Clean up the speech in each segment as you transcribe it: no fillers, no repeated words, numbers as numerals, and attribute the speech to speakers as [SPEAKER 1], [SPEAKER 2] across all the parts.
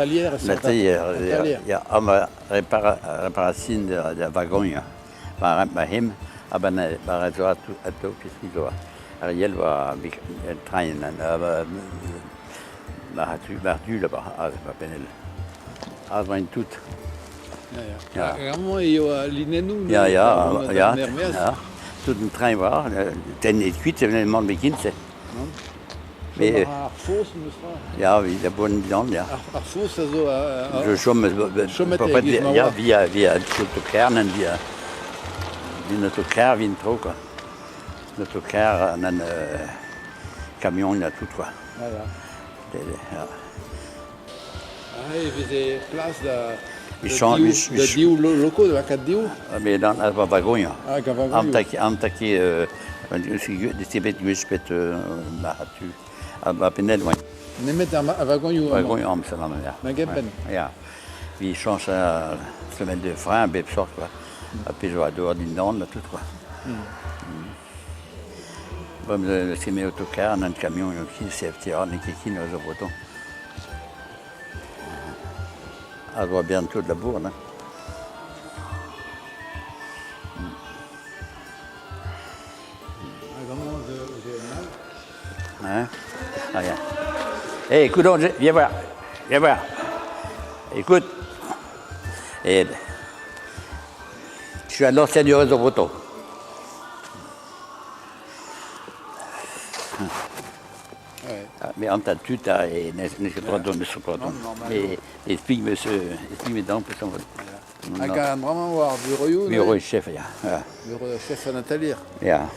[SPEAKER 1] Atalier,
[SPEAKER 2] Atalier, ya, ama réparation da wagon, ya. Ma hem, a-benn ma zo atao peski zo. Ar yel war train, ma du là-bas, aze ma pennel. Aze oa tout.
[SPEAKER 1] Ya, ya. Amañ eo linennoù
[SPEAKER 2] Ya, ya, ya, ya. Tout an train war, tennet kuit, emañ bet
[SPEAKER 1] Mais, ar foz, meus tra.
[SPEAKER 2] Ya, oui, la bonne viande, ya.
[SPEAKER 1] Ar foz a zo...
[SPEAKER 2] Je chom, ya, via, via, autocar, via, via autocar, vin tro, quoi. Autocar, an camion, ya, tout, quoi.
[SPEAKER 1] Ah, ya.
[SPEAKER 2] Ya.
[SPEAKER 1] Ah, e veze plas da... Da div loko, da lakaat div?
[SPEAKER 2] Mais dans ar wagon, ya.
[SPEAKER 1] Ah, gant wagon.
[SPEAKER 2] Am taki, bet gwech bet tu a penel, ouais.
[SPEAKER 1] Nemet ar wagonioù
[SPEAKER 2] amañ. Wagonioù amañ, ya.
[SPEAKER 1] Ma gempenn.
[SPEAKER 2] Ya. Vi chañs semelle de frein, bep sort, quoi. Ha pezh zo a-dor dindan, là, tout, quoi. Bon, c'est mes autocars, un camion, CFTA, n'eo ket kin eus ar breton. A oa bientôt de la bourne. Hein. Hein? Ah, viens. Hé, écoute, viens voir. Viens voir. Écoute. Et, je suis un ancien du réseau breton. Mais an tad tud a n'eus ket droit d'eus ket droit Mais explique monsieur, explique mes dents,
[SPEAKER 1] Hag an dra-mañ war bureoioù?
[SPEAKER 2] Bureau chef, ya.
[SPEAKER 1] Bureau chef an atalier.
[SPEAKER 2] Ya.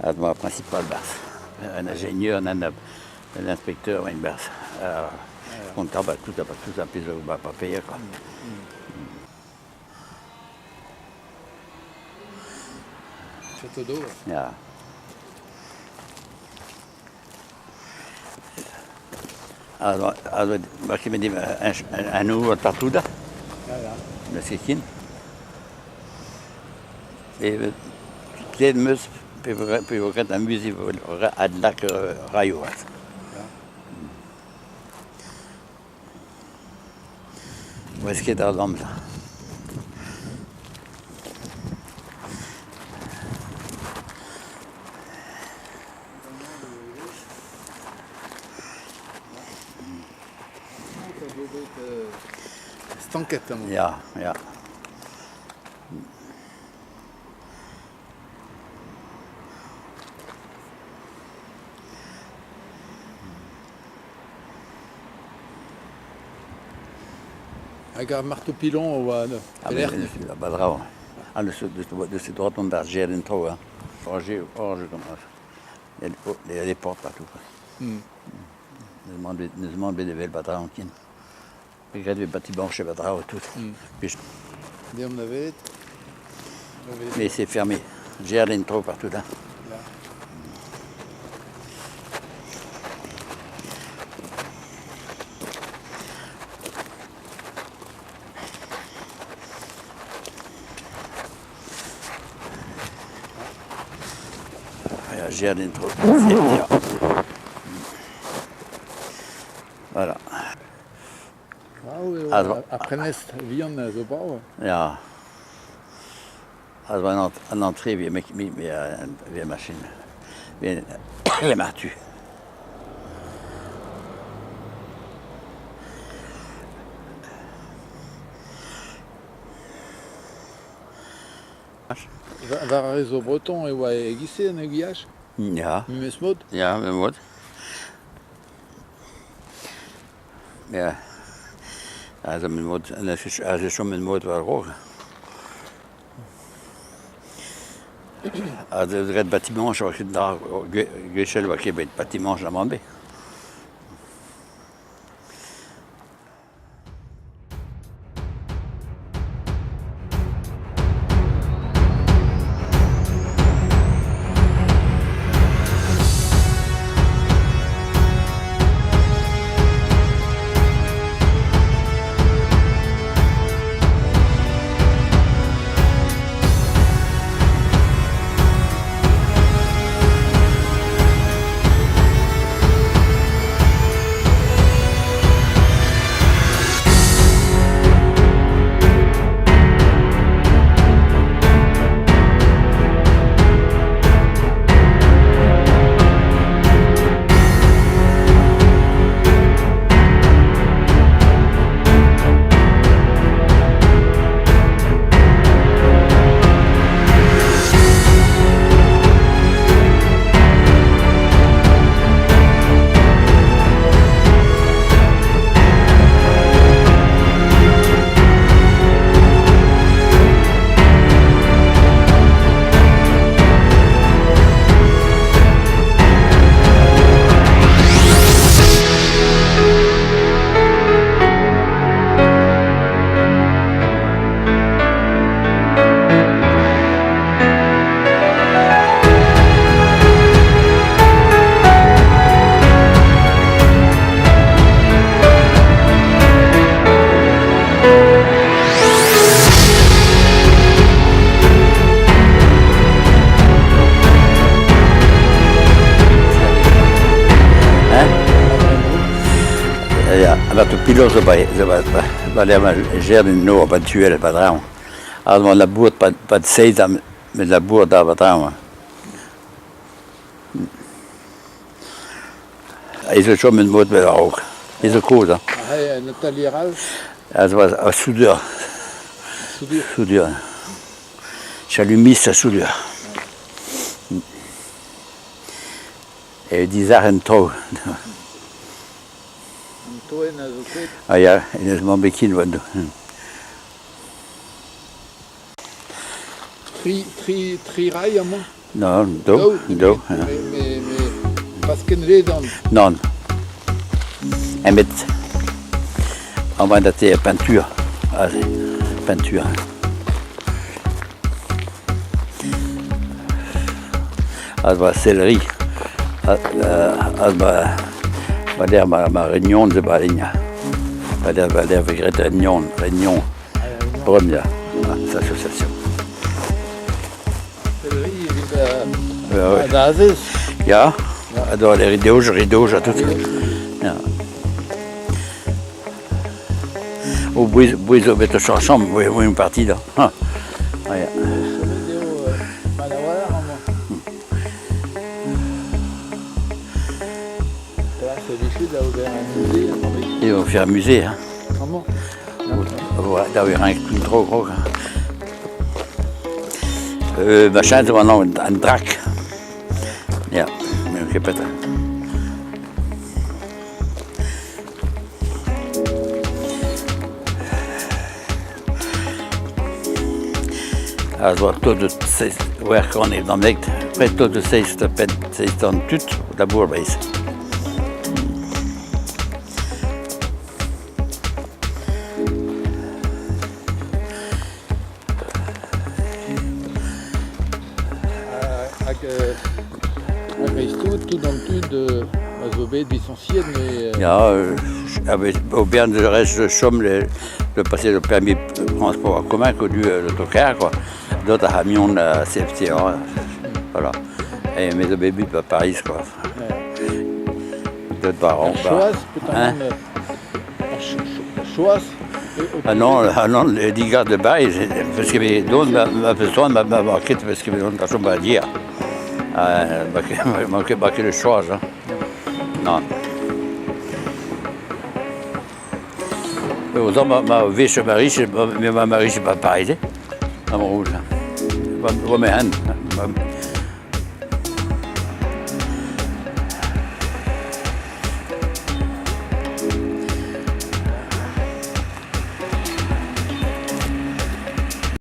[SPEAKER 2] Adjoint principal barzh. Un ingénieur, un, un inspecteur, un barzh. Comptable, tout, tout un peu ba papier, quoi.
[SPEAKER 1] Château d'eau.
[SPEAKER 2] Ya. Alors, alors, ma ket un ouvre partout là.
[SPEAKER 1] Ya, ya.
[SPEAKER 2] ket E klevet 'm eus pe vo graet ar muzik adlak raio. N'eus ket ar amzer.
[SPEAKER 1] Stanket amañ.
[SPEAKER 2] Ya, ya.
[SPEAKER 1] Hag ar marteau-pilon a oa pelec'h?
[SPEAKER 2] Ba draoñ. Ah, de droite on d'ar gêr en tro, hein. Orge, orge comme ça. Il y a des portes partout. N'eus mann bet evel ba draoñ ken. Graet vez bâtiment chez ba draoñ tout.
[SPEAKER 1] Deomp da welet.
[SPEAKER 2] Mais c'est fermé. Gêr en tro partout, hein. Gêr en tro. Voilà.
[SPEAKER 1] Brav eo ar prenestr vihan a zo brav.
[SPEAKER 2] Ya. A an entrée via machine. Via martu.
[SPEAKER 1] War ar réseau breton e oa e-giz-se an aiguillage?
[SPEAKER 2] Ya.
[SPEAKER 1] Memes mod?
[SPEAKER 2] Ya, memes mod. Ya. Aze mod, aze chom en mod war-raok. Aze graet bâtiment, oa ket dra gwechall oa ket bet bâtiment amañ bet. Silo zo ba zo ba ba lec'h ma jardin nor ba tuel ba draoñ. Aze 'oa labourat 'pad 'pad seizh ha met labourat da ba draoñ. Ez eus chomet mod a-raok. Ez zo kozh hañ.
[SPEAKER 1] Ah, un atalier all?
[SPEAKER 2] Aze 'oa ar soudeur.
[SPEAKER 1] Soudeur.
[SPEAKER 2] Soudeur. Chalumiste ha soudeur. E dizalc'h an traoù.
[SPEAKER 1] An toenn a zo ket.
[SPEAKER 2] Ah ya, hennezh 'mañ bet kin war
[SPEAKER 1] Tri, tri, tri ray amañ?
[SPEAKER 2] Non, daou, daou.
[SPEAKER 1] Mais, mais, mais pas ken ledan.
[SPEAKER 2] Non. Met amañ da te peinture. Aze, peinture. Az ba sellerie. Az ba ba der ma, ma réunion ze ba ligna. Ba der ba der vez graet réunion, réunion. Première association.
[SPEAKER 1] Sellerie evit da azez.
[SPEAKER 2] Ya, ha les rideaux, rideaux, tout. Ya. O bouez, bouez zo bet o chañch oui, oui, une partie là. Ah. Ah, ya.
[SPEAKER 1] Chomet eo mat a-walc'h amañ. Plas a-wechoù da ober un musée amañ.
[SPEAKER 2] Ils vont faire un musée, hein.
[SPEAKER 1] Amañ.
[SPEAKER 2] Da ober un tro gros. Machin zo an an drak. Ya, n'eo ket petra. A zo tout de seizh c'hwec'h kant d'an dek, près tout de seizh pet seizh tan tud labour Breizh.
[SPEAKER 1] Hag a-greiz-tout, tout an tud a zo bet licenciet, mais...
[SPEAKER 2] Ya, au bien de reste chom le, de passer le permis de transport en commun que du l'autocar, quoi. D'autres à camion CFTA, voilà. Et mes bébés à Paris, quoi. D'autres parents.
[SPEAKER 1] Choaz, peut-être. Choaz.
[SPEAKER 2] Ah non, ah non, les dix gars de Paris, parce que d'autres m'a besoin m'a marqué parce que d'autres m'a dire. Manqué le choix, hein. Non. Autant ma ma wech ma riche ma ma riche pa Paris, am rouge. Ma ma